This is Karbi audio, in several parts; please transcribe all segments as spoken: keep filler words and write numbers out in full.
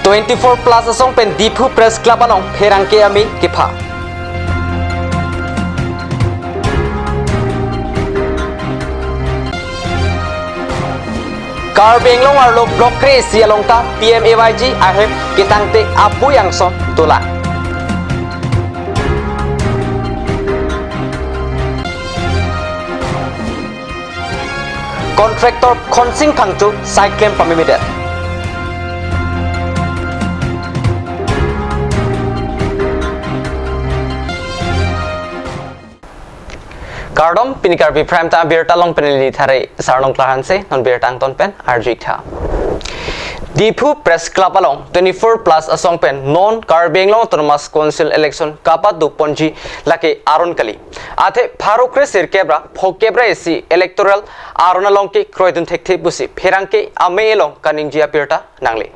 Twenty-four plus asong pen Diphu Press Club along pherangke ame kepha. Karbi Anglong arlo Block kre-isi along ta P M A Y G ahem ketangte apui angson dolang. Contractor Khonsing Phangcho sai klem pamemedet. Kardom, pini Karbi Prime Time abirta along pen neli Thare Sarnong Klarhanse, non birta angton pen arju-ik tha. Diphu Press Club along twenty-four plus asong pen non Karbi Anglong Autonomous Council election kapadoponji lake aron kali. Athe pharo kre-sirkep ra phokep ra isi electoral aron along kekroidun thekthe pusi pherangke ame along kaningje abirta nangle.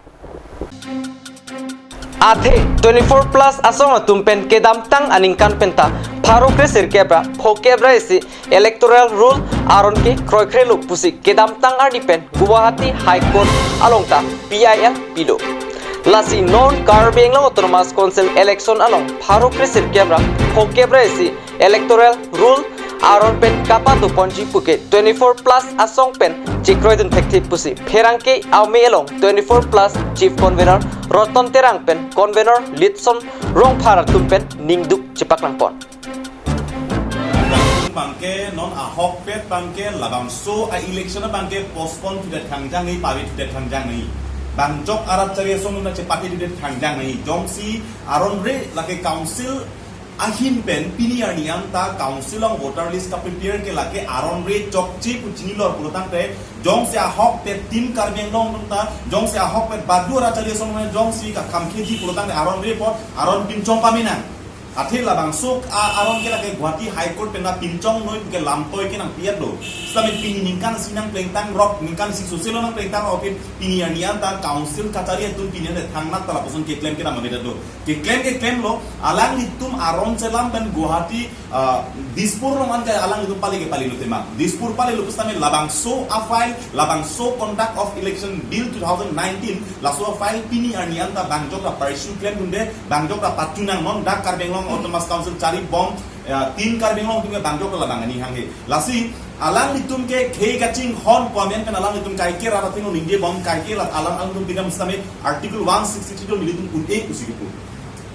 Athe twenty-four plus asong atum pen kedamtang aningkan penta pharo kre-sirkep ra phokep ra isi electoral roll aron kekroikre lo pusi kedamtang arni pen Guwahati High Court along ta P I L pilo. Lasi non Karbi Anglong Autonomous Council election along pharo kre-sirkep ra phokep ra isi electoral roll aron pen kapadoponji puke twenty-four plus asong pen chekroidun thekthe pusi pherangke ame along twenty-four plus Chief Convener Roton Terang pen Convener Litson Rongphar atum pen ningduk chepaklangpon. Bangke non ahokpet bangke labangso a-election bangke postpone thudet khangjang nai, pavi thudet khangjang nai. Bangjok arat chari asong nuna chepate thudet khangjang nai. Jongsi aron re lake council ahin pen pini arni anta council along voter list kaprepare ke lake aron re chokche pu chinilor pulotangte jongsi ahokpet Team Karbi Anglong atum ta, jongsi ahokpet badu arat chari asong nuna jongsi kakham kheji pulotangte aron re apot aron pinchong pamenang. Athe labangso a-, aron ke lake Guwahati High Court pen pinchong noi ke lamtoi ke nangpi-et lo. Sitame pini ningkan isi nangplengtang rok, ningkan isi soselo nangplengtang rok, pini arni anta council kachari atum pini anta thangnat ta lapuson keklem kedam amedet lo. Keklem keklem lo, alanglitum aron chelam pen Guwahati, ah, Dispur along an ke alanglitum pale ke pale lo tema. Dispur pale lo pusitame labangso a-file, labangso Conduct of Election Bill two thousand nineteen, laso a-file pini arni anta bangjok ta pursue klemdunde, bangjok ta pachunang non dak Karbi Anglong Autonomous Council chari bom, eh, Team Karbi Anglong atum ke bangjok ta labang ani hanghe. Lasi alanglitum ke khei kachinghon pu amen pen alanglitum kaike rat athengno ningje bom kaike la alang alanglitum pinam sitame Article one sixty-three do nelitum un-e pusi kipu.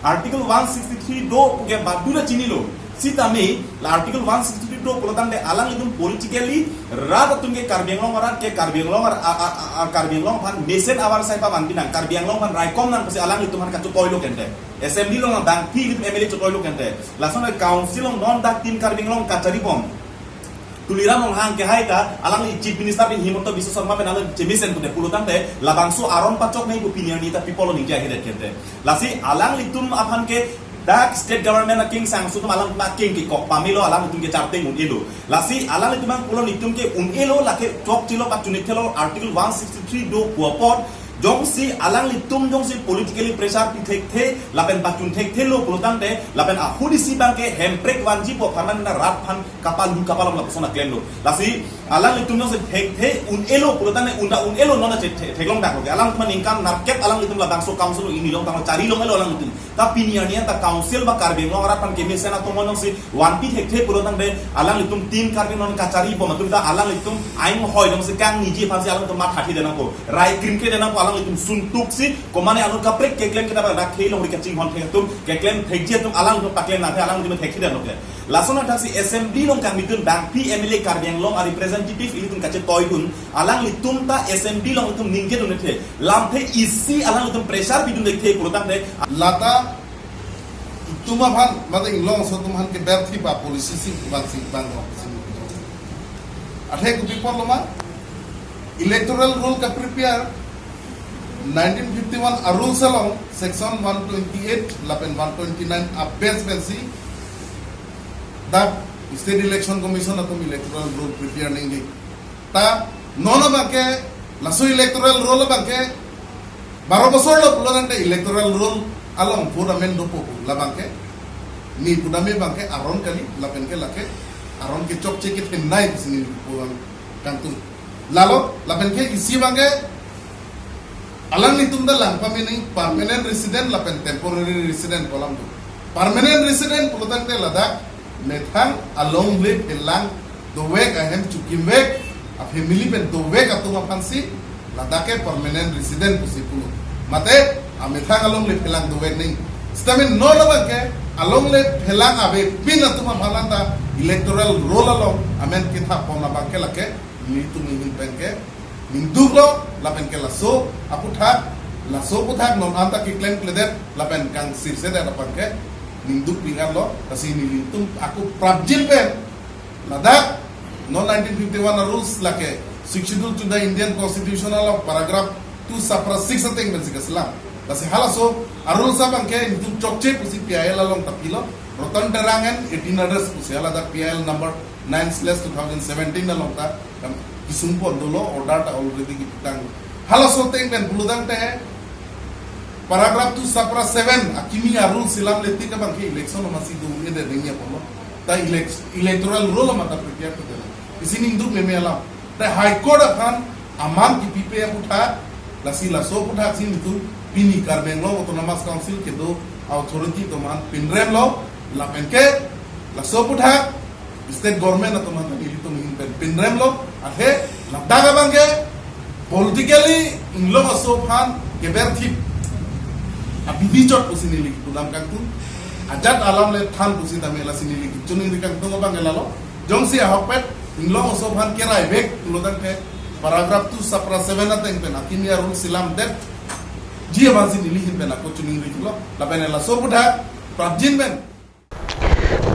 Article one sixty-three do puke badu ta chinilo. Sitame la Article one sixty-three do pulotangte alanglitum politically rat atum ke Karbi Anglong arat ke Karbi Anglong ar-, a, a, a, a, Karbi Anglong aphan mesen avarsai pavan pinang, Karbi Anglong aphan raikom nang pusi alanglitum aphan kachokoi lo kente. Assembly along bangpi ilitum M L A chokoi lo kente. Lason council along non dak Team Karbi Anglong kachari bom Tuliram Ronghang ke hai ta alangli Chief Minister pen Himanta Biswa Sarma pen alang chemesen pude pulotangte labangso aron pachok nai pu pini arni ta people ningje ahedet kente. Lasi alanglitum aphan ke dak state government akingsangso atum alang aking kekok pamelo alanglitum ke charteng un-elo. Lasi alanglitum ang pulo nelitum ke un-elo lake chokchelo pachunithelo Article one sixty-three do pu apot jongsi alanglitum jongsi politically pressure pi thekthe lapen pachun thekthelo pulotangte lapen ahut isi bangke hemprek vanji pu apharman na rat aphan kapalu kapalom lapuson aklemlo. Lasi alanglitum jongsi thekthe un-elo pulotangte un ta un-elo non ta che-, the-, theklong daklo ke. Alanglitum ningkan nerkep alanglitum labangso council ini longtanglo chari long-elo alanglitum. Ta pini arni anta council ba Karbi Anglong arat aphan kemesen atum jongsi vanpi thekthe pulotangte alanglitum Team Karbi Anglong kachari bom atum ta alanglitum ainghoi jongsi kangniji aphansi alanglitum mathathi denangpo. Rai krimkre denangpo alanglitum suntuksi komane anut kaprek keklem kita ba dak khei longri kachinghon thek atum keklem thekji atum alanglitum paklem nangthe alanglitum thekji denangpo. Lason athaksi assembly along kangmitun bangpi M L A Karbi Anglong a-representative ilitum kachetoidun alanglitum ta assembly along itum ningjedun the. Lamthe isi alanglitum pressure pidun thekthe pulotangte. Lata itum aphan mate inglongso atum aphan ke berthi ba policy si bang si bang lo. Athe kopi apot loma electoral roll kaprepare nineteen fifty-one a-rules along section one twenty-eight lapen one twenty-nine a-base pensi dak State Election Commission atum electoral roll prepare nangji. Ta non abangke laso electoral roll abangke baro bosor lo pulotangte electoral roll along vote amen dopo pu labangke ni pudame bangke aron kali lapenke lake aron kechokche kethenei pusi neli pulang kangtung. Lalo lapenke isi bangke Alanglitum ta lang pame nangji permanent resident lapen temporary resident pu alam do. Permanent resident pulotangte ladak methang alongle phelang dovek, ahem chekimvek, a family pen dovek atum aphansi ladak ke permanent resident pusi pulo. Mate amethang alongle phelang dovek nangji. Sitame non abangke alongle phelang avepin atum aphan ta electoral roll along amen kethapon abangke lake nelitum ahin pen ke ningduklo, lapen ke laso aputhak, laso aputhak non anta keklemkledet lapen kangsirsedet abangke ningduk pinganlo. Lasi nelitum ako prapjin pen ladak non nineteen fifty-one a-rules lake Sixth Schedule to the Indian Constitution along paragraph two subpara six ateng pensi keselam. Lasi halaso a-rules abangke nelitum chokche pusi P I L along ta pilo. Ratan Terang and eighteen others pusi haladak P I L number nine slash two thousand seventeen along ta kam kesungpon dolo, order ta already kepitang. Halaso ateng pen pulotangte paragraph two subpara seven akimi a-rules selamle tik abangke election amatsi do-un-edet nangji apotlo. Ta elect-, electoral roll amat ta prepare to dela. Isi ningduk meme alam. Ta High Court aphan aman kipipe aputhak, lasi laso aputhaksi nelitum pini Karbi Anglong Autonomous Council kedo authority atum aphan pinremlo, lapen ke laso aputhak state government atum aphan nelitum ahin pen pinremlo. Athe ladak abangke politically inglong aso aphan keberthip abidi chot pusi neli pudam kangtung. Ajat alam le than pusi tame lasi neli choningri kangtung abangke lalo. Jongsi ahokpet inglong aso aphan keraivek pulotangte paragraph two subpara seven ateng pen akimi a-rules selamdetji aphansi neli ahin pen ako choningri thulo. Lapen laso aputhak prapjin pen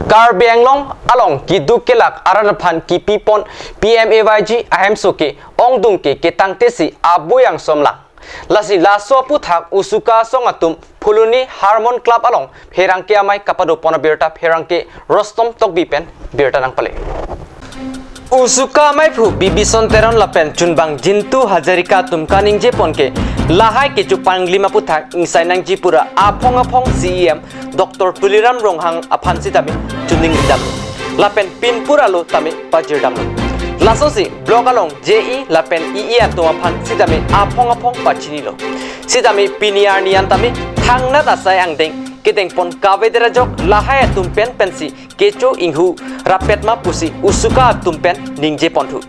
Karbi Anglong along keduk kelak arat aphan kipipon P M A Y G ahemso ke ongdung ke ketangtesi abui angsomlang. Lasi laso aputhak Usuka asong atum Phuloni Harmon Club along pherangke amei kapadopon abirta pherangke Rostom Tokbi pen birta nangpale. Usuka ameiphu Bibison Teron lapen chunbang Jintu Hazarika atum kaningjepon ke lahai kecho panglim aputhak ingsai nangji pura aphong aphong C E M Doctor Tuliram Ronghang aphan sitame choningridamlo. Lapen pinpur alo tame pajirdamlo. Lasosi block along J E lapen E E atum aphan sitame aphong aphong pachinilo. Sitame pini arni an tame thangnat asai angdeng kedengpon kavedet ajok lahai atum pen pensi kecho inghu rapet ma pusi Usuka atum pen ningjeponthu.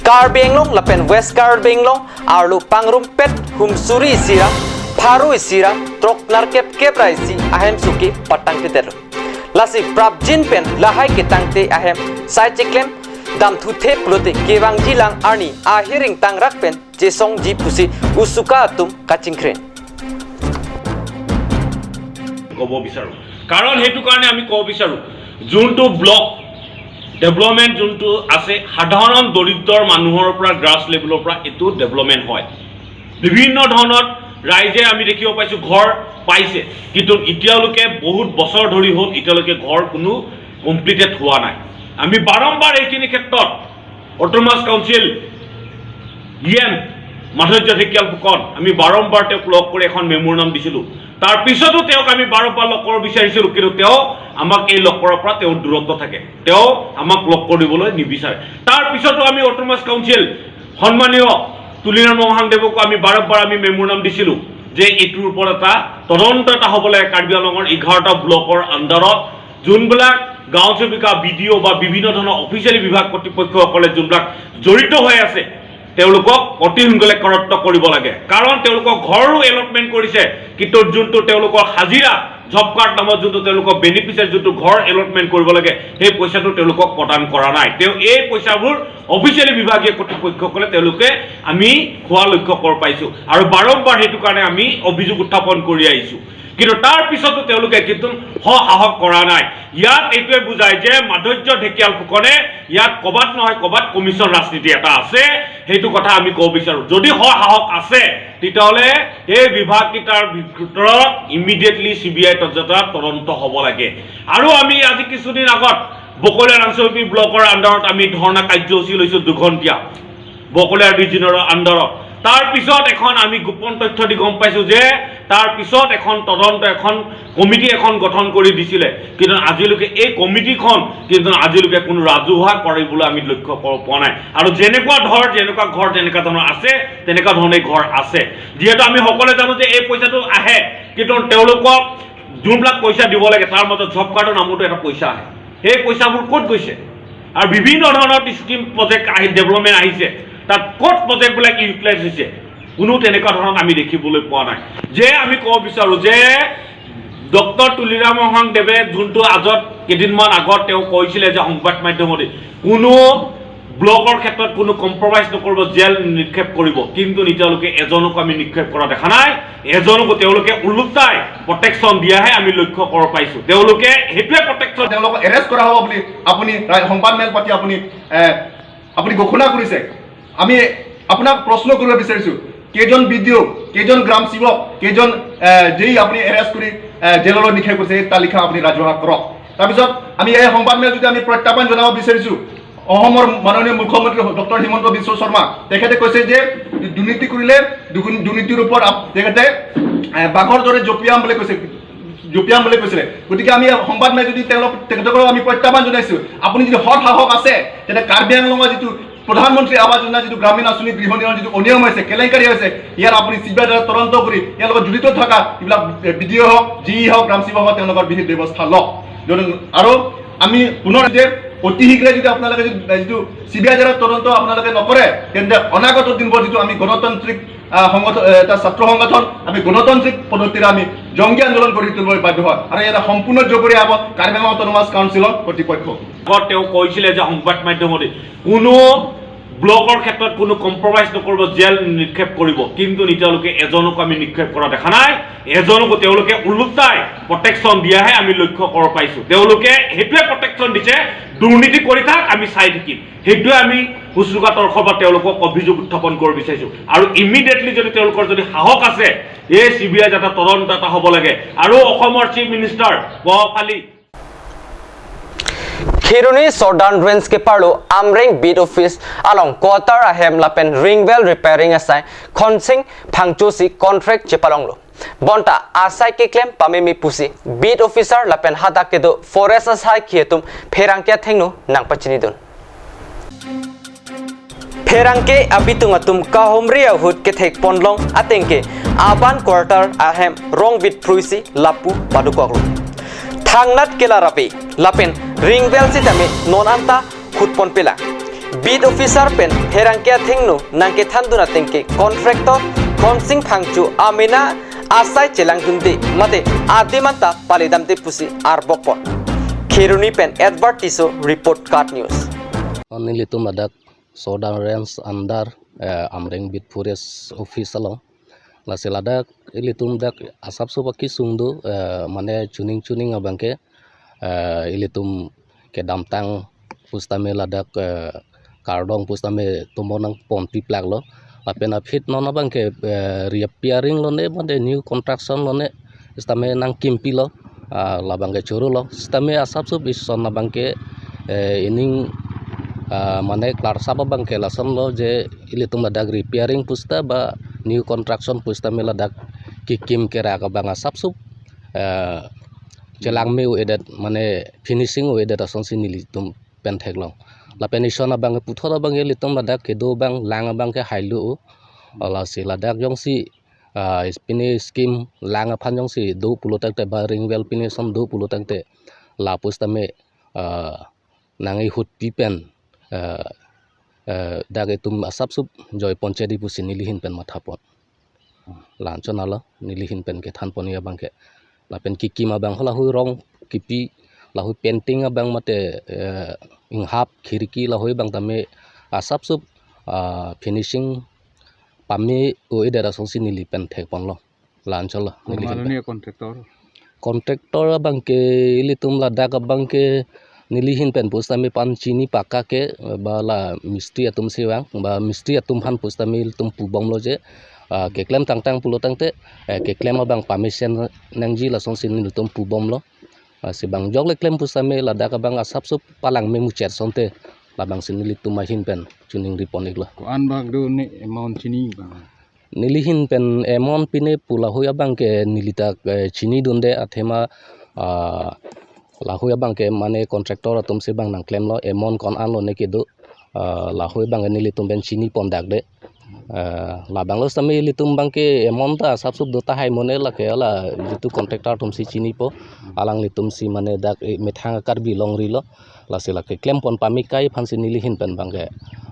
Karbi Anglong lapen West Karbi Anglong arlo pangrumpet hum suri isi ra pharo isi ra throk nerkep kep ra isi ahemso ke patangtedetlo. Lasi prapjin pen lahai ketangte ahem sai cheklem damthuthe pulote kevangjilang arni ahir ingtangrak pen chesongji pusi Usuka atum kachingkhren. ক'ব বিচাৰোঁ। কাৰণ সেইটো কাৰণে আমি ক'ব বিচাৰোঁ, যোনটো block development যোনটো আছে, সাধাৰণ দৰিদ্ৰৰ মানুহৰ পৰা, গ্ৰাছ লেভেলৰ পৰা এইটো ডেভেলপমেণ্ট হয়। বিভিন্ন ধৰণৰ ৰাইজে আমি দেখিব পাইছোঁ, ঘৰ পাইছে, কিন্তু এতিয়ালৈকে বহুত বছৰ ধৰি হ'ল, এতিয়ালৈকে ঘৰ কোনো কমপ্লিটেড হোৱা নাই। আমি বাৰম্বাৰ এইখিনি ক্ষেত্ৰত autonomous council E M Madhurya ঢেকীয়াল ফুকন, আমি বাৰম্বাৰ তেওঁক লগ কৰি এখন মেম'ৰেণ্ডাম দিছিলোঁ। তাৰ পিছতো তেওঁক আমি বাৰম্বাৰ লগ কৰিব বিচাৰিছিলোঁ, কিন্তু তেওঁ আমাক এই লগ কৰাৰ পৰা তেওঁ দূৰত্ব থাকে, তেওঁ আমাক লগ কৰিবলৈ নিবিচাৰে। তাৰ পিছতো আমি অট'নমাছ কাউন্সিল সন্মানীয় তুলিৰাম ৰংহাং দেৱকো আমি বাৰম্বাৰ আমি মেম'ৰেণ্ডাম দিছিলোঁ যে এইটোৰ ওপৰত এটা তদন্ত এটা হ'ব লাগে। কাৰ্বি আংলঙৰ এঘাৰটা ব্লকৰ আণ্ডাৰত যোনবিলাক গাঁও সেৱিকা, বি ডি অ' বা বিভিন্ন ধৰণৰ অফিচিয়েলি বিভাগ কৰ্তৃপক্ষসকলে যোনবিলাক জড়িত হৈ আছে, তেওঁলোকক অতি সোনকালে কাৰেক্ট কৰিব লাগে, কাৰণ তেওঁলোকক ঘৰো এলটমেণ্ট কৰিছে, কিন্তু যোনটো তেওঁলোকৰ হাজিৰা জব কাৰ্ড নামত যোনটো তেওঁলোকক বেনিফিচিয়াৰী যোনটো ঘৰ এলটমেণ্ট কৰিব লাগে, সেই পইচাটো তেওঁলোকক প্ৰদান কৰা নাই। তেওঁ এই পইচাবোৰ অফিচিয়েলি বিভাগীয় কৰ্তৃপক্ষসকলে তেওঁলোকে আমি খোৱা লক্ষ্য কৰ পাইছোঁ আৰু বাৰম্বাৰ সেইটো কাৰণে আমি অভিযোগ উত্থাপন কৰি আহিছোঁ। কিন্তু তাৰ পিছতো তেওঁলোকে কিন্তু সৎ সাহস কৰা নাই। ইয়াত এইটোৱে বুজায় যে মাধুৰ্য ঢেকীয়াল ফুকনে ইয়াত ক'বাত নহয় ক'বাত কমিশ্যন ৰাজনীতি এটা আছে, সেইটো কথা আমি ক'ব বিচাৰোঁ। যদি সৎ সাহস আছে, তেতিয়াহ'লে এই বিভাগকেইটাৰ ভিতৰত ইমিডিয়েটলি চি বি আই তদন্ত, তদন্ত হ'ব লাগে। আৰু আমি আজি কিছুদিন আগত বকলীয়া আঞ্চলিক ব্লকৰ আণ্ডাৰত আমি ধৰ্ণা কাৰ্যসূচী লৈছোঁ দুঘণ্টীয়া, বকলীয়া ৰিজনৰ আণ্ডাৰত। তাৰ পিছত এখন আমি গোপন তথ্য দি গম পাইছোঁ যে তাৰ পিছত এখন তদন্ত, এখন কমিটি এখন গঠন কৰি দিছিলে, কিন্তু আজিলৈকে এই কমিটিখন কিন্তু আজিলৈকে কোনো ৰাজহুৱা কৰিবলৈ আমি লক্ষ্য কৰ-, পোৱা নাই। আৰু যেনেকুৱা ধৰ, যেনেকুৱা ঘৰ, যেনেকুৱা ধৰণৰ আছে, তেনেকুৱা ধৰণে ঘৰ আছে। যিহেতু আমি সকলোৱে জানো যে এই পইচাটো আহে, কিন্তু তেওঁলোকক যোনবিলাক পইচা দিব লাগে, তাৰ মাজত জব কাৰ্ডৰ নামতো এটা পইচা আহে। সেই পইচাবোৰ ক'ত গৈছে? আৰু বিভিন্ন ধৰণৰ স্কিম, প্ৰজেক্ট আহি, ডেভেলপমেণ্ট আহিছে, তাত ক'ত প্ৰজেক্টবিলাক ইউটিলাইজ হৈছে, কোনো তেনেকুৱা ধৰণৰ আমি দেখিবলৈ পোৱা নাই। যে আমি ক'ব বিচাৰোঁ যে ডক্টৰ তুলিৰাম ৰংহাং দেৱে যোনটো আজত কেইদিনমান আগত তেওঁ কৈছিলে যে সংবাদ মাধ্যমত কোনো ব্লকৰ ক্ষেত্ৰত কোনো কম্প্ৰমাইজ নকৰিব, জেল নিক্ষেপ কৰিব, কিন্তু এতিয়ালৈকে এজনকো আমি নিক্ষেপ কৰা দেখা নাই। এজনকো তেওঁলোকে ওলোটাই প্ৰটেকশ্যন দিয়াহে আমি লক্ষ্য কৰিব পাইছোঁ। তেওঁলোকে সেইটোৱে প্ৰটেকশ্যন। তেওঁলোকক এৰেষ্ট কৰা হ'ব বুলি আপুনি ৰা-, সংবাদ মেল পাতি আপুনি, এ, আপুনি ঘোষণা কৰিছে। আমি আপোনাক প্ৰশ্ন কৰিব বিচাৰিছোঁ, কেইজন বি ডি অ', কেইজন গ্ৰাম সেৱক, কেইজন, এ, জে ই আপুনি এৰেষ্ট কৰি, এ, জেললৈ নিক্ষেপ কৰিছে, এই তালিকা আপুনি ৰাজহুৱা কৰক। তাৰপিছত আমি এই সংবাদ মেল যদি আমি প্ৰত্যাহ্বান জনাব বিচাৰিছোঁ, অসমৰ মাননীয় মুখ্যমন্ত্ৰী ডক্টৰ হিমন্ত বিশ্ব শৰ্মা, তেখেতে কৈছে যে দুৰ্নীতি কৰিলে দুগুণ দুৰ্নীতিৰ ওপৰত আপ-, তেখেতে, এ, বাঘৰ দৰে জঁপিয়াম বুলি কৈছে, জঁপিয়াম বুলি কৈছিলে। গতিকে আমি সংবাদ মাধ্যম যদি তেওঁলোক, তেখেতসকলক আমি প্ৰত্যাহ্বান জনাইছোঁ, আপুনি যদি সৎ সাহস আছে, তেন্তে কাৰ্বি আংলঙৰ যিটো প্ৰধানমন্ত্ৰী আৱাস যোজনা যিটো গ্ৰামীণ আঁচনি গৃহ নিৰ্মাণ যিটো অনিয়ম হৈছে, কেলেংকাৰী হৈছে, ইয়াৰ আপুনি চি বি আই দ্বাৰা তদন্ত কৰি ইয়াৰ লগত জড়িত থকা যিবিলাক বি ডি অ' হওক, জে ই হওক, গ্ৰাম সেৱক হওক, তেওঁলোকৰ বিহিত ব্যৱস্থা লওক। যদি, আৰু আমি পুনৰ যে অতি শীঘ্ৰে যদি আপোনালোকে যদি যিটো চি বি আই দ্বাৰা তদন্ত আপোনালোকে নকৰে, তেন্তে অনাগত দিনবোৰ যিটো আমি গণতান্ত্ৰিক, আহ, সংগঠন, এ, এটা ছাত্ৰ সংগঠন, আমি গণতান্ত্ৰিক পদ্ধতিৰে আমি জংগী আন্দোলন গঢ়ি তুলিবলৈ বাধ্য হয়। আৰু ইয়াত সম্পূৰ্ণ জগৰীয়া হ'ব কাৰ্বি আংলং অট'নমাছ কাউন্সিলৰ কৰ্তৃপক্ষ। আগত তেওঁ কৈছিলে যে সংবাদ মাধ্যমত কোনো ব্লকৰ ক্ষেত্ৰত কোনো কম্প্ৰমাইজ নকৰিব, জেল নিক্ষেপ কৰিব, কিন্তু এতিয়ালৈকে এজনকো আমি নিক্ষেপ কৰা দেখা নাই। এজনকো তেওঁলোকে ওলোটাই প্ৰটেকশ্যন দিয়াহে আমি লক্ষ্য কৰিব পাইছোঁ। তেওঁলোকে সেইটোৱে প্ৰটেকশ্যন দিছে, দুৰ্নীতি কৰি থাক, আমি চাই থাকিম। সেইটোৱে আমি হুচুকা তৰ্ক বা তেওঁলোকক অভিযোগ উত্থাপন কৰিব বিচাৰিছোঁ। আৰু ইমিডিয়েটলি যদি তেওঁলোকৰ যদি সাহস আছে, এই চি বি আই যাতে তদন্ত এটা হ'ব লাগে। আৰু অসমৰ চিফ মিনিষ্টাৰ প্ৰভাৱশালী Kheroni Southern Range keparlo Amreng Beat Office along quarter ahem lapen ring well repairing asai Khonsing Phangcho si contract chepalonglo. Bonta asai keklem pameme pusi beat officer lapen hadak kedo forest asai kietum pherangke athengno nangpachinidun. Pherangke abitung atum kahumri ahut kethek ponlong atengke aban quarter ahem rong bit phruisi lapu padukoklo. Thangnat kelar ape lapen ring well sitame non anta khut ponpelang. Beat officer pen pherangke athengno nangkethandun atengke contractor Khonsing Phangcho amena asai chelangdunde mate adim anta palidamde pusi arbokpon. Kheroni pen Edward Tisso report, KAT News. Nelitum ladak Southern Range under, eh, Amreng Beat Forest Office along. Lasi ladak ilitum dak asapso baki sungdo, eh, mane chuning chuning abangke, eh, ilitum kedamtang pusitame ladak, eh, kardom pusitame tomo nangponpi plaklo. Lapen aphi non abangke, eh, repairing lone mane new construction lone sitame nangkimpilo, ah, labangke chorolo. Sitame asapso ison abangke, eh, ining, ah, mane klarsap abangke lasonlo je ilitum ladak repairing pusita ba new construction pusitame ladak kekim kerak abang asapso, eh, chelangme-o-edet mane finishing-o-edet asonsi nelitum pen theklong. Lapen ison abang puthot abang ilitum ladak kedo abang lang abangke hailo-o. Lasi ladak jongsi, ah, is-, pine scheme lang aphan jongsi do pulo tangte ba ring well pine son do pulo tangte lapu sitame, ah, nang-ihutpi pen, ah, eh, dak itum asapso joiponchedi pusi nelihin pen mathapon. Lanchon alo nelihin pen kethanpon abangke. Lapen kekim abang halahui rong kipi, lahui painting abang mate, eh, inghap khirki lahui abang tame asapso, ah, finishing pame-o-edet asonsi neli pen thekponlo. Lanchonlo nelihin pen. Malani contractor. Contractor abangke ilitum ladak abangke nelihin pen pusitame pan chini paka ke ba la mistri atum sewang ba mistri atum aphan pusitame ilitum pubomlo je, ah, keklem tangtang pulo tangte, eh, keklem abang pamesen nangji lasonsi nelitum pubomlo. Ah, si bang jokle klem pusitame ladak abang asapso palangme muchot asonte labangsi nelitum ahin pen chuning ripon iklo. Ko-an bak do ne amount chini bang? nelihin pen emon pine pu lahei abang ke neli dak, eh, chinidunde athema, ah, lahei abang ke mane contractor atum si bang nangklemlo emon ko-an lo ne kedo, ah, lahei abang ke nelitum pen chini pon dak de. Ah, labanglo sitame ilitum abang ke emon ta sapsup do tahai mo ne lake hala jitu contractor atum si chinipo, alanglitum si mane dak, eh, methang Karbi longri lo. Lasi lake klem pon pame kai aphan si nelihin pen abang ke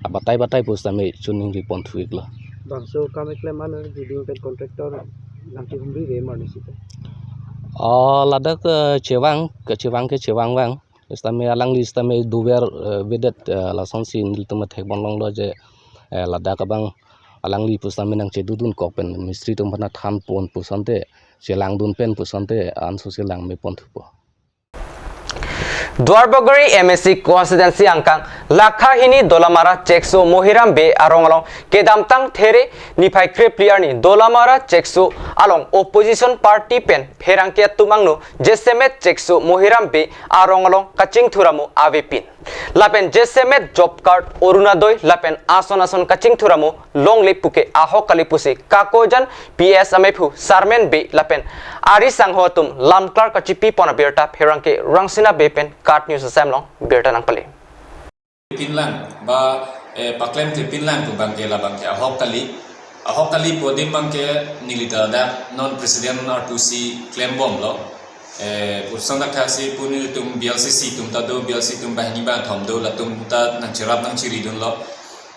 abatai batai pu sitame choningri pon thu-iklo. Bangso kam keklem an building pen contractor nangkehumri ve mar ni sita. Oh, ladak, eh, chevang, kechevang ke chevang vang. Sitame alangli sitame dover, eh, vedet, eh, lasonsi nelitum thek pon longlo je, eh, ladak abang alangli pu sitame nangchedudun kok pen mistri atum aphan than pon pu asonte, chelangdun pen pu asonte anso chelang me pon thupo. Duarbagori M A C constituency angkang Lakha Hini Dolamara Chekso Mohiram Bey arong along kedamtang There niphai krepli arni Dolamara Chekso along opposition party pen pherangke atum angno jasemet Chekso Mohiram Bey arong along kachingthur amo avepin. Lapen jasemet job card, Orunodoi lapen ason ason kachingthur amo longle puke ahok kali pusi Kakojan P S amephu Sarmen Bey lapen ari sangho atum lamklar kachipi pon abirta pherangke Rangsina Bey pen KAT News Assam along birta nangpale. Pinlang ba, eh, paklem thepinlang pu abang ke labang ke ahok kali. Ahok kali pu adim abang ke neli ta dak non president arpu si klem bomlo. Eh, pu ason dak thaksi pu nelitum B L C C atum ta do, B L C atum banghini bangthom do, latum ta nangcherap nangchiridunlo.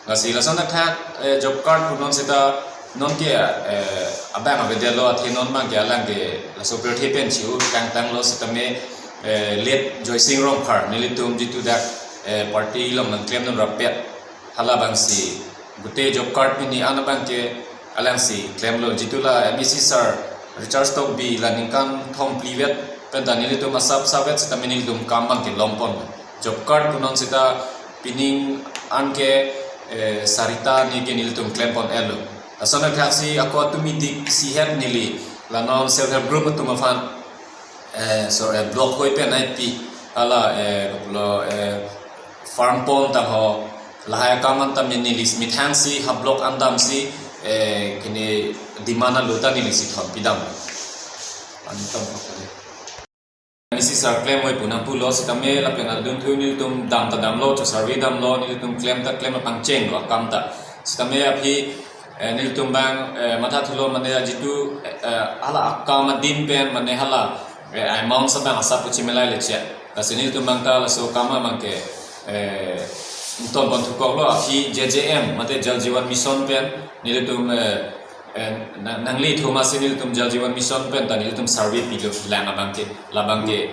Lasi lason dak thak, eh, job card pu non seta non ke, eh, abang avedetlo athe non abang ke alang ke laso pirthe pen chiu kangtanglo sitame, eh, late Joysing Rongphar nelitum jitu dak, eh, party along nangklemdun rappet hala abang si gute job card pini an abang ke alang si klemlo, jitu la M A C sir Richard Tokbi la ningkan thom phli vet pen ta nelitum asap savet sitame nelitum kam abang ke long pon. Job card pu non seta pining an ke, eh, Sarita ni ke nelitum klem pon-etlo. Lason dak thaksi ako atum idik isi het neli la non self help group atum aphan, eh, so, eh, block hoi pen nangpi hala, eh, lo, eh, farm pond tangho lahai akam an tame neli methang si ha block an damsi, eh, kene demand alo ta neli si thon pidam. Antam pakale. M A C sir klem hoi pu nangpulo sitame lapen adunthu nelitum dam ta damlo, cho survey damlo, nelitum klem ta klem pangchenglo akam ta. Sitame aphi, eh, nelitum abang, eh, mathathulo mane ajitu, eh, eh, hala akam adim pen mane hala, eh, amount abang asap pu chimelai le che. Lasi nelitum abang ta laso akam abang ke, eh, ington pon thukoklo aphi J J M mate Jal Jeevan Mission pen nelitum, eh, eh, na-, nangli thoma si nelitum Jal Jeevan Mission pen ta nelitum survey pilo lang abang ke, labang ke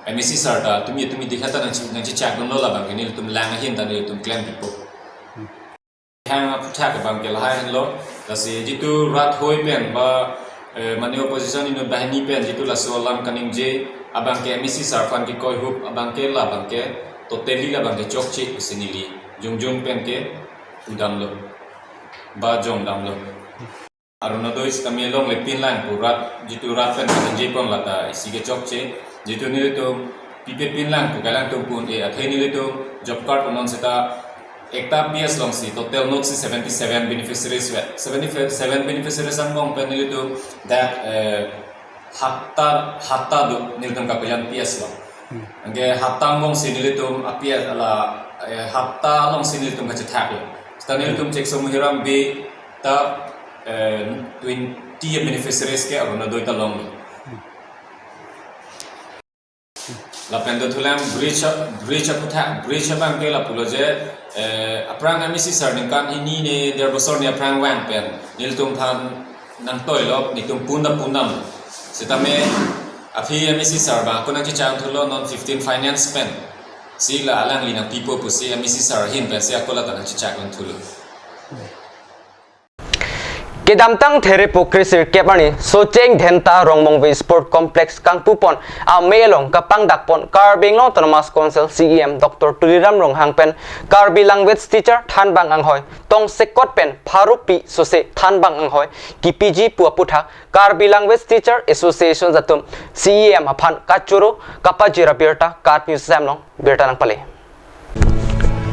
M A C sir ta tumi tumi dikha ta nangchi-, nangchechakdunlo labang ke nelitum lang ahin ta nelitum klem pipo. Hang aphuthak abang ke lahai henlo, lasi jitu rat hoi pen ba, eh, mane opposition inut banghini pen jitu laso alam kaningje abang ke M A C sir aphan kekoi hup abang ke labang ke totally labang ke chokche pusi neli jongjong pen ke pudamlo ba jongdamlo. Arunodoi sitame longle pinlang pu rat, jitu rat pen kaningje pon lata isi ke chokche, jitu nelitum pipe pinlang pu kalangtum pun-e athe nelitum job card pu non seta ekta P S along si total not si seventy seven beneficiaries vet. Seventy seven beneficiaries angbong pen nelitum dak, eh, hatta, hatta do nelitum Kakojan P S along. Hmm. Anke hatta angbong si nelitum a P S ala, eh, hatta along si nelitum kachethaklo. Seta nelitum Chekso Mohiram Bey ta, eh, twenty beneficiaries ke Arunodoi ta longlo. Hmm. Lapen dothulang bridge, bridge aphuthak, bridge abang ke lapulo je, eh, aphrang M A C sir ningkan hini ne der bosor ni aphrang vang pen nelitum aphan nangtoilo, nelitum punda pundam. Sitame aphi M A C sir abang ako nangchechak thulo non fifteen finance pen. Si la alangli nangpipo pusi M A C sir ahin pen si ako la ta nangchechak thulo. Kedamtang There Pukhri sirkep arni Socheng Dhenta Rongmongve Sport Complex kangpupon amei along kapangdakpon Karbi Anglong Autonomous Council C E M Doctor Tuliram Ronghang pen Karbi Language Teacher thanbang anghoi tongsekot pen pharo pi sose thanbang anghoi kipiji pu aphuthak Karbi Language Teacher Association atum C E M aphan kachoro kapajir abirta KAT News Assam along birta nangpale.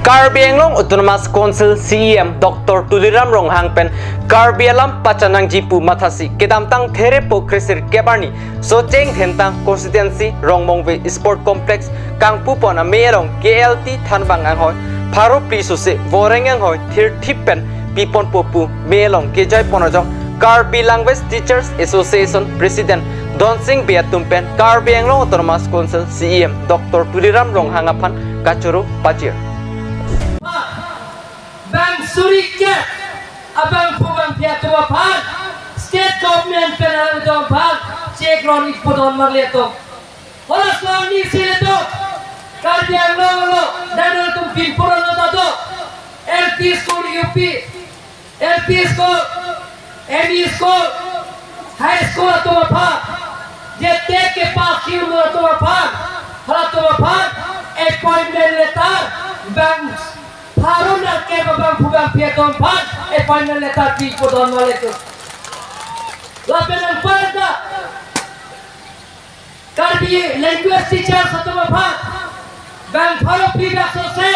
Karbi Anglong Autonomous Council C E M Doctor Tuliram Ronghang pen Karbi alam pachanangji pu mathasi kedamtang Therepo kresirkep arni Socheng Dhentang Constituency Rongmongve Sport Complex kangpupon ame along K L T thanbang anghoi pharo phli suse voreng anghoi thirthip pen piponpo pu me along kejoipon ajok Karbi Language Teachers Association President Donsing Bey atum pen Karbi Anglong Autonomous Council C E M Doctor Tuliram Ronghang aphan kachoro pajir. Bang suri ke, abangphu bangphi atum aphan, state government pen atum aphan, chek ron ik pudon marli atum. Hala song ni si le to, Karbi Anglong lo, dan atum pinpur lo ta to, L P school U P, L P school, M E school, high school atum aphan, je tek ke pass ki un atum aphan, hala atum aphan, appointment letter, bang pharo nerkep abangphu bangphi atum aphan, appointment letter pi pudon marli atum. Lapen anparta, Karbi language teachers atum aphan, bang pharo phli dak sose,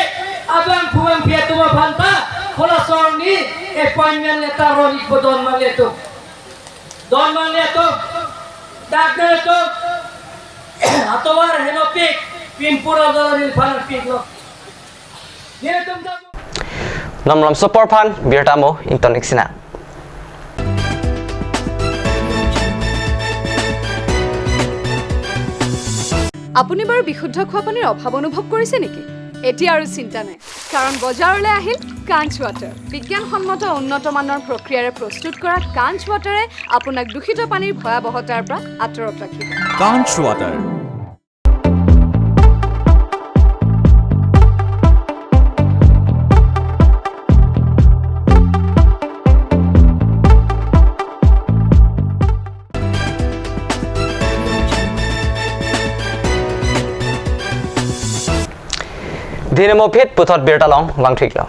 abangphu bangphi atum aphan ta, hala song ni appointment letter ron ik pudon marli atum. Don marli atum, dak dan atum, atovar henopik, pinpur ador nilphan piklo. Nelitum ta Nam lam sopor aphan birta mo ington ik sina. আপুনি বাৰু বিশুদ্ধ খোৱা পানীৰ অভাৱ অনুভৱ কৰিছে নেকি? এতিয়া আৰু চিন্তা নাই, কাৰণ বজাৰলৈ আহিল কাঞ্চ ৱাটাৰ। বিজ্ঞানসন্মত উন্নত মানৰ প্ৰক্ৰিয়াৰে প্ৰস্তুত কৰা কাঞ্চ ৱাটাৰে আপোনাক দূষিত পানীৰ ভয়াৱহতাৰ পৰা আঁতৰত ৰাখিব। Kanch Water। Dine mo phit puthot birta along vangthiklo.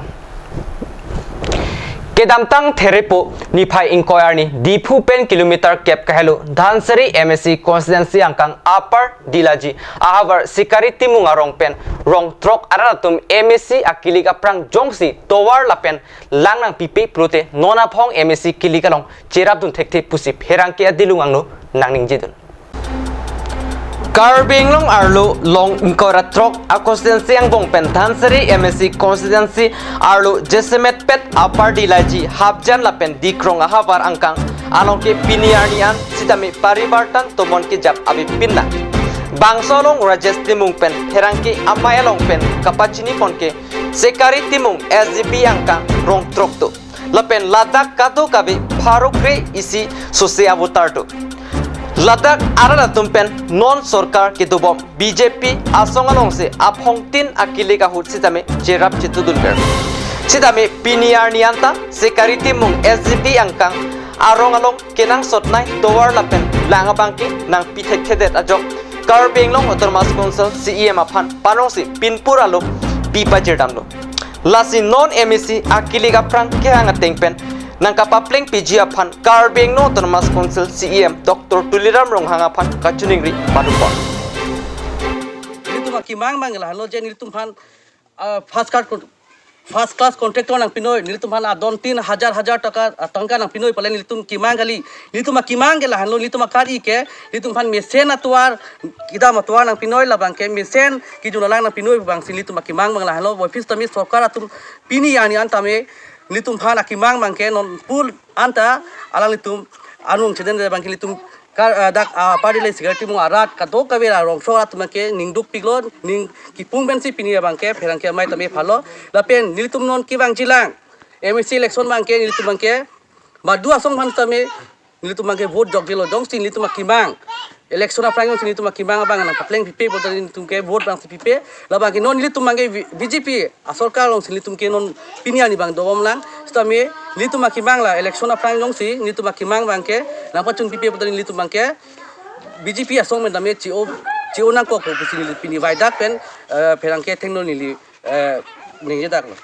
Kedamtang Therepo niphai ingkoi arni Diphu pen kilometer kep kahelo Dhansiri M A C constituency angkang Upper Dilaji ahavar Sikari Timung arong pen rong throk arat atum M A C akilik aphrang jongsi tovar lapen lang nangpipe pulote non aphong M A C kilik along cherapdun thekthe pusi pherangke adilung angno nangningjedun. Karbi Anglong arlo long ingkoi ra throk a constituency angbong pen Dhansiri M A C constituency arlo jasemetpet Upper Dilaji, Hapjan lapen Dikrong ahavar angkang along ke pini arni an sitame parivartan tomon kejap avepin nang. Bangso along Rajesh Timung pen pherangke amei along pen kapachiniponke Sikari Timung S G B angkang rong throk do. Lapen ladak kadokave pharo kre-isi sose avoter do. Ladak arat atum pen non sorkar kedobom B J P asong alongsi aphongtin akilik ahut sitame cherap chetudunver. Sitame pini arni anta Sikari Timung S G B angkang arong along kenangsotnei tovar lapen lang abangke nangpi thekthedet ajok Karbi Anglong Autonomous Council C E M aphan panongsi pinpur alo pi pajirdamlo. Lasi non M A C akilik aphrang kehang ateng pen nangkapaplengpiji aphan Karbi Anglong Autonomous Council C E M Doctor Tuliram Ronghang aphan kachiningri padupon. Nelitum akemang abang lahelo je nelitum aphan, ah, first class con-, first class contractor nangpinoi, nelitum aphan adon tin hajar hajar taka, ah, tangka nangpinoi pale nelitum kemang kali. Nelitum akemang ke lahelo, nelitum akari ke, nelitum aphan mesen atovar, kedam atovar nangpinoi labangke mesen kejun alang nangpinoi abangsi nelitum akemang abang lahelo, bopis tame sorkar atum pini arni an tame nelitum aphan akemang abangke non pool anta alanglitum anung cheden abangke nelitum kar, ah, dak, ah, Upper Dila Sikari Timung arat kadokave la rongso arat abangke ning dukpiklo, ning kipung pensi pini abangke pherangke amei tame phalo. Lapen nelitum non kevangjilang M A C election abangke nelitum abangke madu asong aphan tame nelitum abangke vote jokjelo, jongsi nelitum akemang election aphrang jongsi nelitum akemang abang nangpaplengpipe pulote nelitum ke vote abangsi pipe. Labangke non nelitum abangke B J P asorkar alongsi nelitum ke non pini arni abang dobomlang. Sitame nelitum akemang la election aphrang jongsi nelitum akemang abangke nangpachunpipe pulote nelitum abangke B J P asong pen tame chi-o, chi-o nangkok pusi neli pini vaidak pen, eh, pherangke athengno neli, eh, ningjedaklo.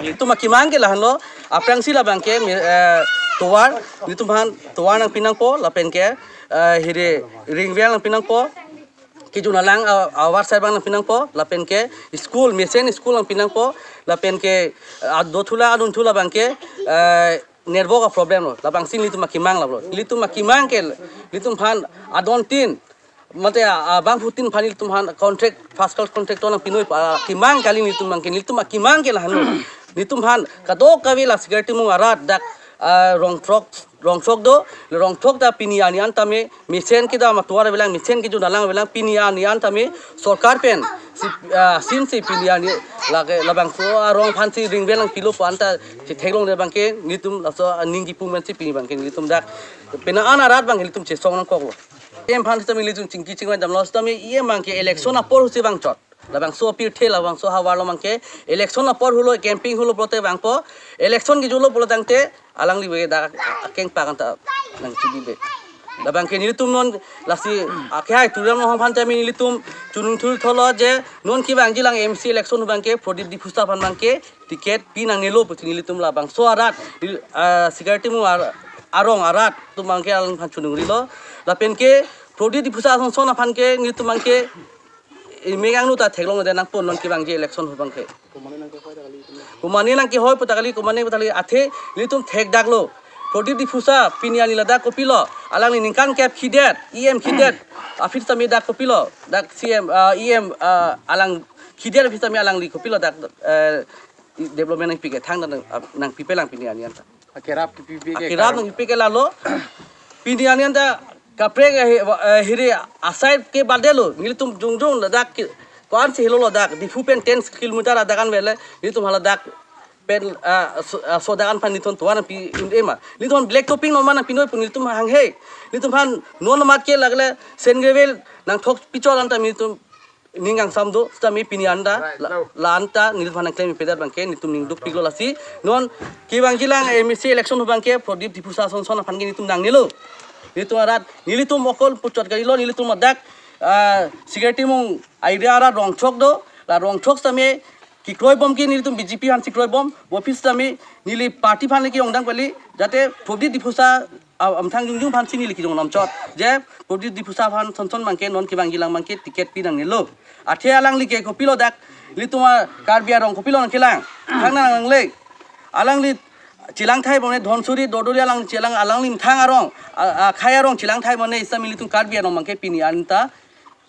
Nelitum akemang ke lahenlo, aphrangsi labangke, eh, tovar, nelitum aphan tovar nangpinangpo, lapenke, eh, hiri ring well nangpinangpo. Kejun alang a-, ahavar side abang nangpi nangpo, lapen ke school, mesen school nangpi nangpo, lapen ke, ah, do thu la, adun thu la abang ke, eh, network a problem lo, labangsi nelitum akemang lo. Nelitum akemang ke, nelitum aphan adon tin, mate, ah, ah, bangphutin aphan nelitum aphan contract, first class contractor nangpi noi, ah, kemang kali nelitum abang ke, nelitum akemang ke lahenlo. Nelitum aphan kadokave la Sikari Timung arat dak, ah, Rongthrok, Rongthrok do, Rongthrok ta pini arni an tame, mesen kedam atovar avelang, mesen kejun alang avelang, pini arni an tame, sorkar pen, si, ah, sim si pini arni, lake, labangso arong aphansi ring vel nangpilo pu anta, si theklongle abang ke, nelitum laso aning kipu mensi pini abang ke, nelitum dak, pena an arat abang ke, nelitum chesong nangkoklo. E M aphan sitame nelitum chingki chingvai damlo, sitame E M abang ke election apor ahut si vangchot. Labangso apirthe, labangso ahavar along abang ke, election apor ahut lo, campaign ahut lo pulote vangpo, election kejut lo pulo tangte, alangli abang ke dak akeng pakan ta nangchibi be. Labang ke nelitum non lasi, akehai Tuliram Ronghang aphan tame nelitum choningthur tholo je, non kevangjilang M C election ahut abang ke, Pradip Diphusa aphan abang ke, ticket pi nangnelo pusi nelitum labangso arat, nel-, ah, Sikari Timung ar-, arong arat atum abang ke alangphan choningri lo. Lapen ke Pradip Diphusa asonson aphan ke nelitum abang ke, eh, mek angno ta theklongle nangpo non kevangji election ahut abang ke. Komane nangkehoi pu ta kali, komane pu ta kali, athe nelitum thekdaklo. Pradip Diphusa pini arni ladak kopilo, alangli ningkan kep khidet, E M khidet, aphi tame dak kopilo, dak C M, ah, E M, ah, alang khidet aphi tame alangli kopilo dak, eh, development nangpi kethang nang, ah, nangpipelang pini arni anta. Akerap kipipe ke akerap karong nangpipe ke lalo. Pini arni anta kaprek, eh, eh, hiri asai ke badelo. Nelitum jongjong ladak ke, ko-ansi helo ladak, Diphu pen ten kilometer adak an vele, nelitum haladak pen, ah, so, ah, sodak an aphan nelitum tovar nangpi un-e ma. Nelitum black topping no ma nangpi noi pu nelitum hanghe. Nelitum aphan non mat ke lagle sand gravel nangthok pichor anta nelitum ning kangsam do, sitame pini anta, right, la, no. La anta, nelitum aphan nangklempedet abang ke, nelitum ning dukpiklo lasi. Non, kevangjilang M C election ahut abang ke, Pradip Diphusa asonson aphan ke nelitum nangnelo. Nelitum arat, nelitum okol puchot kalilo, nelitum ladak, ah, Sikari Timung area arat Rongthrok do, la Rongthrok sitame, kekroibom ke nelitum B J P aphansi kroibom, office sitame, neli party aphan le ke-ongdam kali, jate Pradip Diphusa, a-, amthang jongjong aphansi neli kejong namchot. Je, Pradip Diphusa aphan sonson abang ke, non kevangjilang abang ke ticket pi nangnelo. Athe alangli ke kopilo dak, nelitum a-Karbi arong kopilo nangkelang. Thang nangle. Alangli chelang thai bomne Dhansiri, Dodori alangli chelang, alangli amthang arong, a, a, akhai arong chelang thai bomne sitame nelitum Karbi arong abang ke pini anta.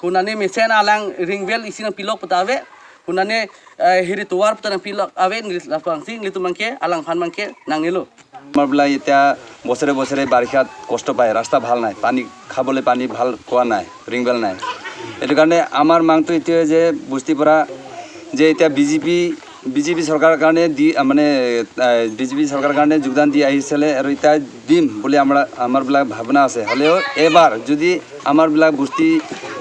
Konane mesen alang ring vel isi nangpilok pu ta ave. Konane, eh, hiri tovar pu ta nangpilok ave, neli labangsi, nelitum abang ke, alangphan abang ke, nangnelo। আমাৰ বিলাক এতিয়া বছৰে বছৰে বাৰিষাত কষ্ট পায়, ৰাস্তা ভাল নাই, পানী খাবলৈ পানী ভাল খোৱা নাই, ৰিং বেল নাই। এইটো কাৰণে আমাৰ মাংটো এইটোৱে যে বস্তিৰ পৰা যে এতিয়া বিজেপি, বিজেপি চৰকাৰৰ কাৰণে দি, আ, মানে, আ, বিজেপি চৰকাৰৰ কাৰণে যোগদান দি আহিছিলে আৰু এতিয়া দিম বুলি আমাৰ, আমাৰ বিলাক ভাৱনা আছে। হ'লেও এইবাৰ যদি আমাৰ বিলাক বস্তি,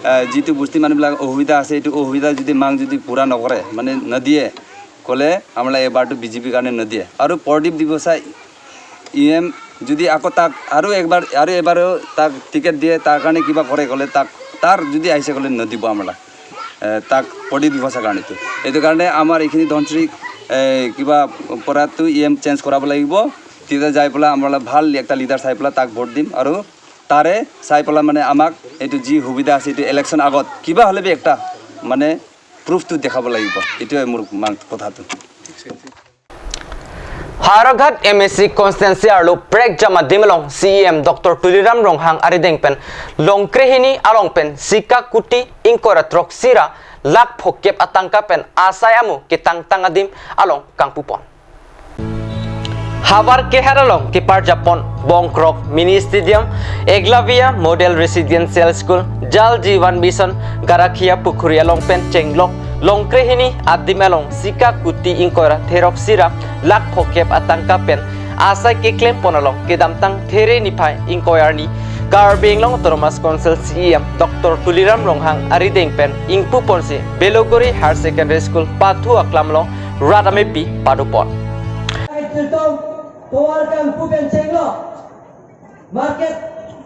আ, যিটো বস্তি মানুহবিলাক অসুবিধা আছে, এইটো অসুবিধা যদি মাং যদি পূৰা নকৰে, মানে নিদিয়ে, ক'লে আমাৰ এইবাৰটো বিজেপিৰ কাৰণে নিদিয়ে। আৰু প্ৰদীপ দিৱসা ই এম যদি আকৌ তাক আৰু একবাৰ, আৰু এবাৰো তাক টিকেট দিয়ে, তাৰ কাৰণে কিবা কৰে ক'লে তাক, তাৰ যদি আহিছে ক'লে নিদিব আমাৰ। এ, তাক প্ৰদীপ দিৱসৰ কাৰণেতো। এইটো কাৰণে আমাৰ এইখিনি ধনশ্ৰী, এ, কিবা পৰাটো ই এম চেঞ্জ কৰাব লাগিব। তেতিয়া যাই পেলাই আমাৰ ভাল এটা লিডাৰ চাই পেলাই তাক ভোট দিম আৰু তাৰে চাই পেলাই মানে আমাক এইটো যি সুবিধা আছে, এইটো ইলেকশ্যন আগত কিবা হ'লে বি একটা মানে প্ৰুফটো দেখাব লাগিব। এইটোৱে মোৰ মাং কথাটো। Howraghat M A C constituency arlo prekjam adim along C E M Doctor Tuliram Ronghang arideng pen Longkrehini along pen sikakuti ingkoi ra throk sira lakh phokep atangka pen asai amu ketangtang adim along kangpupon. Havar kehar along keparjapon Bongkrok Mini Stadium, Eklavya Model Residential School, Jal Jeevan Mission, Garakhia Pukhuri along pen chenglok Longkrehini adim along sikakuti ingkoi ra throk sira lakh phokep atangka pen asai keklempon along kedamtang There niphai ingkoi arni Karbi Anglong Autonomous Council C E M Doctor Tuliram Ronghang arideng pen ingpuponsi Belogori Higher Secondary School pathu aklam along rat amepi padopon. Tovar kangpu pen chenglok, market,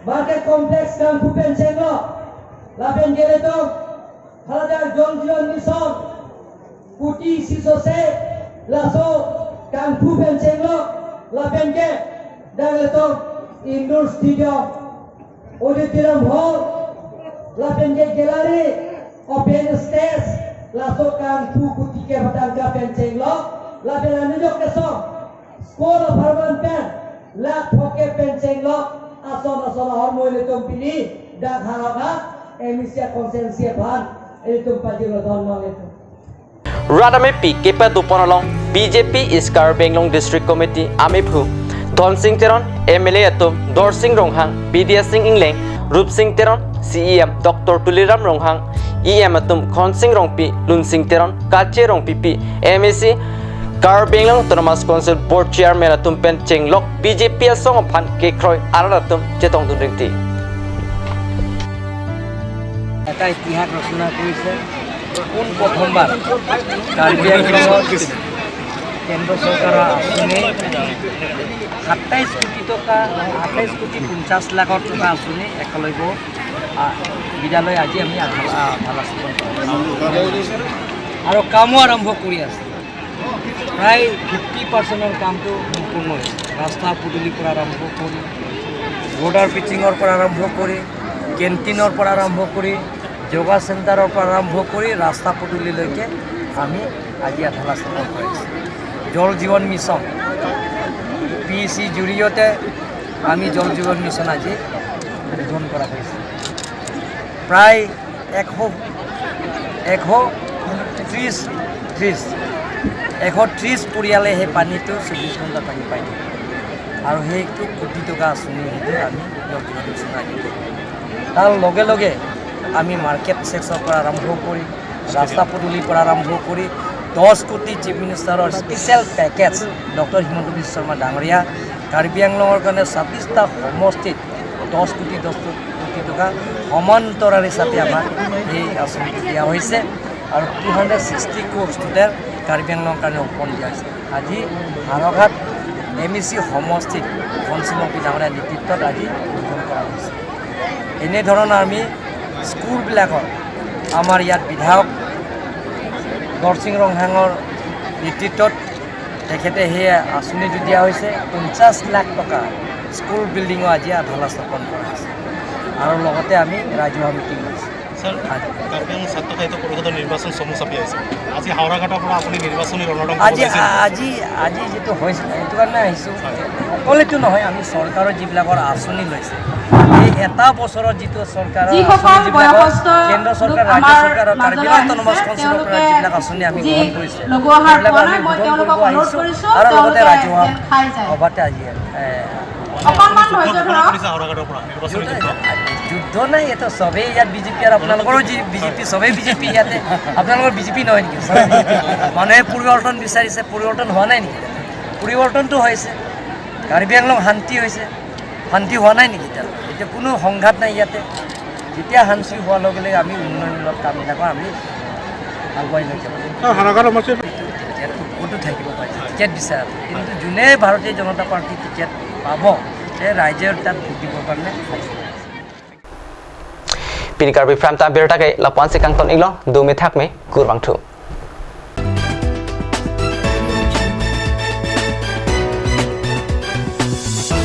market complex kangpu pen chenglok, lapen ke ilitum haladak Jal Jeevan Mission kuti isi sose laso kangpu pen chenglok, lapen ke dak ilitum indoor stadium, auditorium hall, Lapen ke gallery, open stage, laso kangpu kuti ke batang kapen chenglok, lapen anujok kesong, School of Harman pen, lakh phoke pen chenglok, ason ason ahormu ilitum pini, dak Howraghat, M A C constituency aphan, ilitum pajirlo don malitum. Rat amepi kepadopon along B J P East Karbi Anglong District Committee amephu Dhonsing Teron, M L A atum Dorsing Ronghang, Bidya Sing Engleng, Rupsing Teron, C E M Doctor Tuliram Ronghang, E M atum Khonsing Rongpi, Lunsing Teron, Kache Rongpipi, M A C, Karbi Anglong Autonomous Council Board Chairman atum pen chenglok B J P asong aphan kekroi arat atum chetongdun ringti. এটা ইতিহাস ৰচনা কৰিছে। পোন প্ৰথমবাৰ কাৰ্বি আংলঙত কেন্দ্ৰ চৰকাৰৰ আঁচনি সাতাইছ কোটি টকা, সাতাইছ কোটি পঞ্চাছ লাখৰ টকা আঁচনি একলব্য, আ, বিদ্যালয় আজি আমি আধালা, আধালা স্থাপন কৰিছোঁ। আৰু কামো আৰম্ভ কৰি আছে। প্ৰায় ফিফটি পাৰ্চেণ্টৰ কামটো সম্পূৰ্ণ হৈছে। ৰাস্তা পদূলিৰ পৰা আৰম্ভ কৰি, বৰ্ডাৰ পিচিঙৰ পৰা আৰম্ভ কৰি, কেণ্টিনৰ পৰা আৰম্ভ কৰি, যোগা চেণ্টাৰৰ পৰা আৰম্ভ কৰি ৰাস্তা পদূলিলৈকে আমি আজি আধালা স্থাপন কৰিছোঁ। জল জীৱন মিছন, পি ই চিৰ জৰিয়তে আমি জল জীৱন মিছন আজি উদ্বোধন কৰা হৈছে। প্ৰায় এশ, এশ ত্ৰিছ, ত্ৰিছ, এশ ত্ৰিছ পৰিয়ালে সেই পানীটো চৌব্বিছ ঘণ্টা পানী পায়। আৰু সেইটো কোটি টকা আঁচনি সেইটো আমি জল জীৱন মিছন আঁচনি। তাৰ লগে লগে আমি মাৰ্কেট ছেক্টৰৰ পৰা আৰম্ভ কৰি, ৰাস্তা পদূলিৰ পৰা আৰম্ভ কৰি, দহ কোটি চিফ মিনিষ্টাৰৰ স্পেচিয়েল পেকেজ ডক্টৰ হিমন্ত বিশ্ব শৰ্মা ডাঙৰীয়া কাৰ্বি আংলঙৰ কাৰণে ছাব্বিছটা সমষ্টিত দহ কোটি, দহ কোটি টকা সমান্তৰাল হিচাপে আমাক এই আঁচনিটো দিয়া হৈছে আৰু টু হাণ্ড্ৰেড ছিক্সটি ক্ৰ'ৰ্ছ টোটেল কাৰ্বি আংলঙৰ কাৰণে অৰ্পণ দিয়া হৈছে। আজি হৰঘাট এম ই চি সমষ্টিত ধনসিং ৰংপি ডাঙৰীয়াৰ নেতৃত্বত আজি উদ্বোধন কৰা হৈছে। এনেধৰণৰ আমি স্কুলবিলাকত আমাৰ ইয়াত বিধায়ক দৰসিং ৰংহাঙৰ নেতৃত্বত তেখেতে সেই আঁচনিটো দিয়া হৈছে, পঞ্চাছ লাখ টকা স্কুল বিল্ডিঙো আজি আধালা স্থাপন কৰা হৈছে। আৰু লগতে আমি ৰাজহুৱা মিটিং লৈছোঁ। ছাৰ, আজি কাৰ্বি আংলং ছাত্ৰ সাহিত্য পৰিষদৰ নিৰ্বাচন চমু চাপি আহিছে। আজি হাওৰাঘাটৰ পৰা আপুনি নিৰ্বাচনী ৰণদং আজি, ওলাইছে নেকি? আজি, আজি যিটো হৈছে, সেইটো কাৰণে আহিছোঁ। অকলেতো নহয়, আমি চৰকাৰৰ যিবিলাকৰ আঁচনি লৈছে, এই এটা বছৰৰ যিটো চৰকাৰৰ যিসকল আঁচনি, যিবিলাকৰ বয়সস্থ কেন্দ্ৰ চৰকাৰ, লোক ৰাজ্য আমাৰ চৰকাৰ আৰু কাৰ্বি মাজত আংলং অট'নমাছ আছে, কাউন্সিলৰ পৰা তেওঁলোকে যিবিলাক আঁচনি আমি যি গ্ৰহণ কৰিছে, লগোৱা হাত সেইবিলাক পোৱা আমি নাই, মই উদ্বোধন তেওঁলোকক কৰিব অনুৰোধ আহিছোঁ কৰিছোঁ, আৰু লগতে তেওঁলোকে ৰাজহুৱা যেন খাই যায়। সভাতে আজি, এ, অকণমান ধৈৰ্য ধৰক। কৰিছে হাওৰাঘাটৰ পৰা নিৰ্বাচনী যুদ্ধ। যুদ্ধ নাই, এইটো চবেই ইয়াত বি জে পি আৰু আপোনালোকৰো বি জে পি, চবেই বি জে পি ইয়াতে। আপোনালোকৰ বি জে পি নহয় নেকি? মানুহে পৰিৱৰ্তন বিচাৰিছে, পৰিৱৰ্তন হোৱা নাই নেকি? পৰিৱৰ্তনটো হৈছে। কাৰ্বি আংলং শান্তি হৈছে, শান্তি হোৱা নাই নেকি এতিয়া? এতিয়া কোনো সংঘাত নাই ইয়াতে। যেতিয়া শান্তি হোৱাৰ লগে লগে আমি উন্নয়নমূলক কামবিলাকৰ আমি আগুৱাই লৈ যাব। ছাৰ, হাওৰাঘাট সমষ্টিত টিকেটটো ক'তো থাকিব পাৰে, টিকেট বিচাৰে। কিন্তু যোনে ভাৰতীয় জনতা পাৰ্টি টিকেট পাব, সেই ৰাইজে তাত ভোট দিবৰ কাৰণে। Pini Karbi Prime Time birta ke lapu-an si kangton-iklo, dome thakme, kurvangthu.